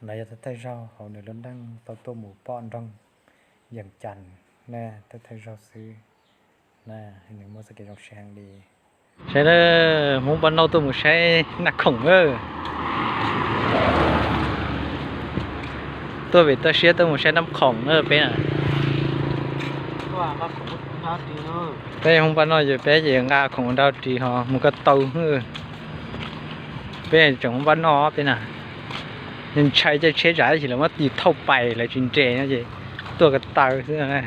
No yog thawj thawj zaug hauv nws lub neej tau tuaj mus pom nroog Yees Cas na, thawj thawj zaug xwb na, nws muaj txoj kev zoo siab heev li. Saib lawm, Hmoob Npaj Noj tuaj mus saib Naj Khoom lawm. Tuaj vim toj siab tuaj mus saib Naj Khoom na peb na. Peb Hmoob Npaj Noj ces peb ces nqa khoom nrog ris ho mus ko taw. Peb tseem Hmoob Npaj Noj peb na, ntshai caij tsheb tsam ib chim lawv muab tis thauj pais lawv tsis nres no ces tuaj ko taw xwb na.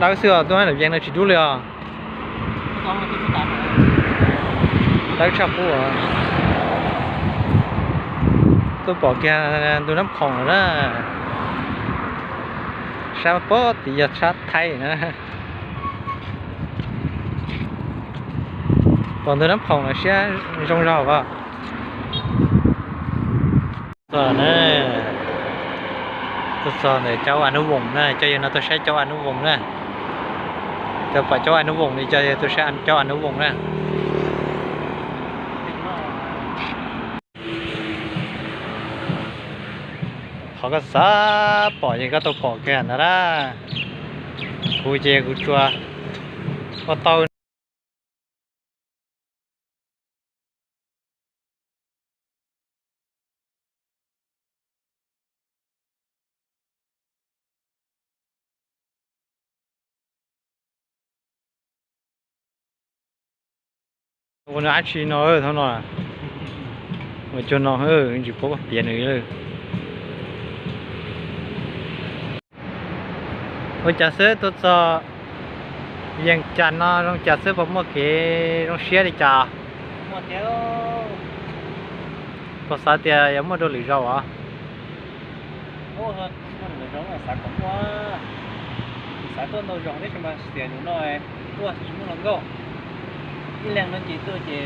Dawb xwb os, tuaj Nam Yees no tsis dub li os. Dawb tshaj qub os. Tuaj pom kiag ntug Nab Khoom lawm na. Sab pob tid yog sab Thaib na. Pom ntug Nab Khoom lawm siab zoo zog os. Txog na, tuaj txog ntawm Cauv As Nub Voos na, cov yawg no tuaj saib Cauv As Nub Voos na. Cov pom Cauv As Nub Voos li cov yawg tuaj saib Cauv As Nub Voos na. Qhov koj xav pom ces koj tau pom kiag ntawd na. Kuv ces kuv tsuas ua tau. Ua dab tsi no thaum no? Ua cuag no, tsis paub piav nws li. Ua cas xwb tuaj txog Yees Cas no zoo cas xwb, puas muaj kev zoo siab li cas? Puas xav tias yuav muaj dua lwm zaus os? Xav kom muaj, xav tuaj ntau zaus tab sis mas tias nws no tuaj tsis muaj hluas nkauj. Ib leeg no ces tuaj ces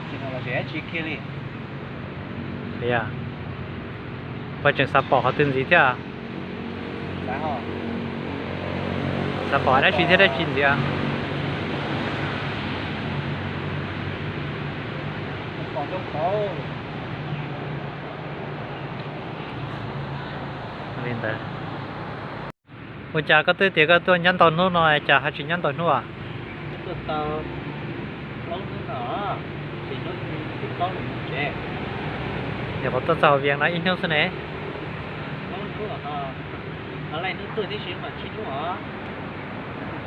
tsis hnov los tsev dab tsi kiag li. Puas tseem xav pom qhov twg ntxiv thiab? Xav pom dab tsi thiab dab tsi ntxiv? Li ntawd. Ua cas koj twb tias koj tuaj nyob ntau hnub no cas ho tsis nyob ntau hnub? Yog kuv tuaj txog Vias no ib hnub xwb ne.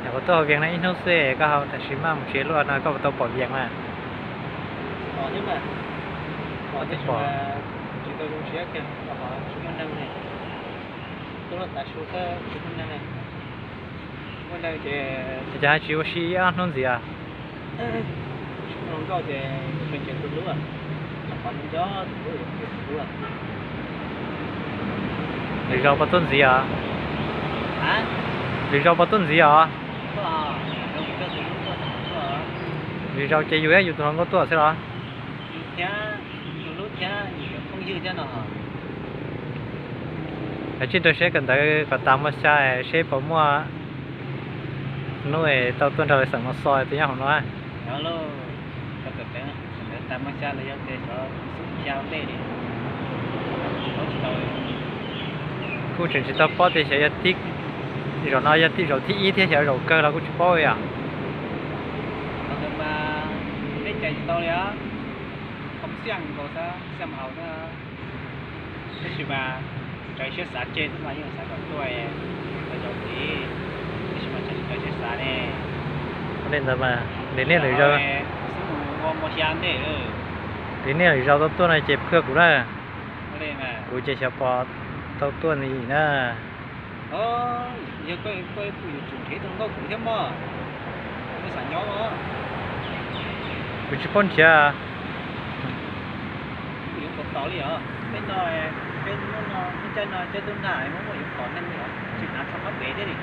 Yog kuv tuaj Vias no ib hnub xwb, koj ho tam sim maj mus tsev luaj no koj puas tau pom Vias mas? Pom. Cas tsis ua si ib ob hnub ntxiv? Lwm zaus puas tuaj ntxiv os? Lwm zaus puas tuaj ntxiv os? Lwm zaus ces yus thiab yus tus hluas nkauj tuaj xwb los? Kav tsij rau siab kawm ntawv kom tas moj xya seb puas muaj hnub tau tuaj nrog lawv xeem no xo twb nyob hauv no. Kuj tseem tsis tau paub tias xyov yog tib, zaum no yog tib zaum thib ib thiab xyov zaum kawg los kuj tsis paub li os. Tab sis mas txawm siab xav tseg xwb mas yeej xav kom tuaj, txawm zaum ntxiv, tab sis mas txawm siab xav ne. Li ntawd mas li nej lwm zaus, li nej lwm zaus tau tuaj no ces phwj kuv na. Kuv ces xyov puas tau tuaj ntxiv na. Yog koj, koj yuav tsum nrhiav tus nkauj kuv thiab mog. Kuv xav nyob os. Kuv tsis paub nrhiav. Kuv yuav kom tau li os. Peb no, peb hnub no, peb caij no caij tub nag muaj muaj yuav kom neeg li os, tsis hnav tsho qab pem thiab li.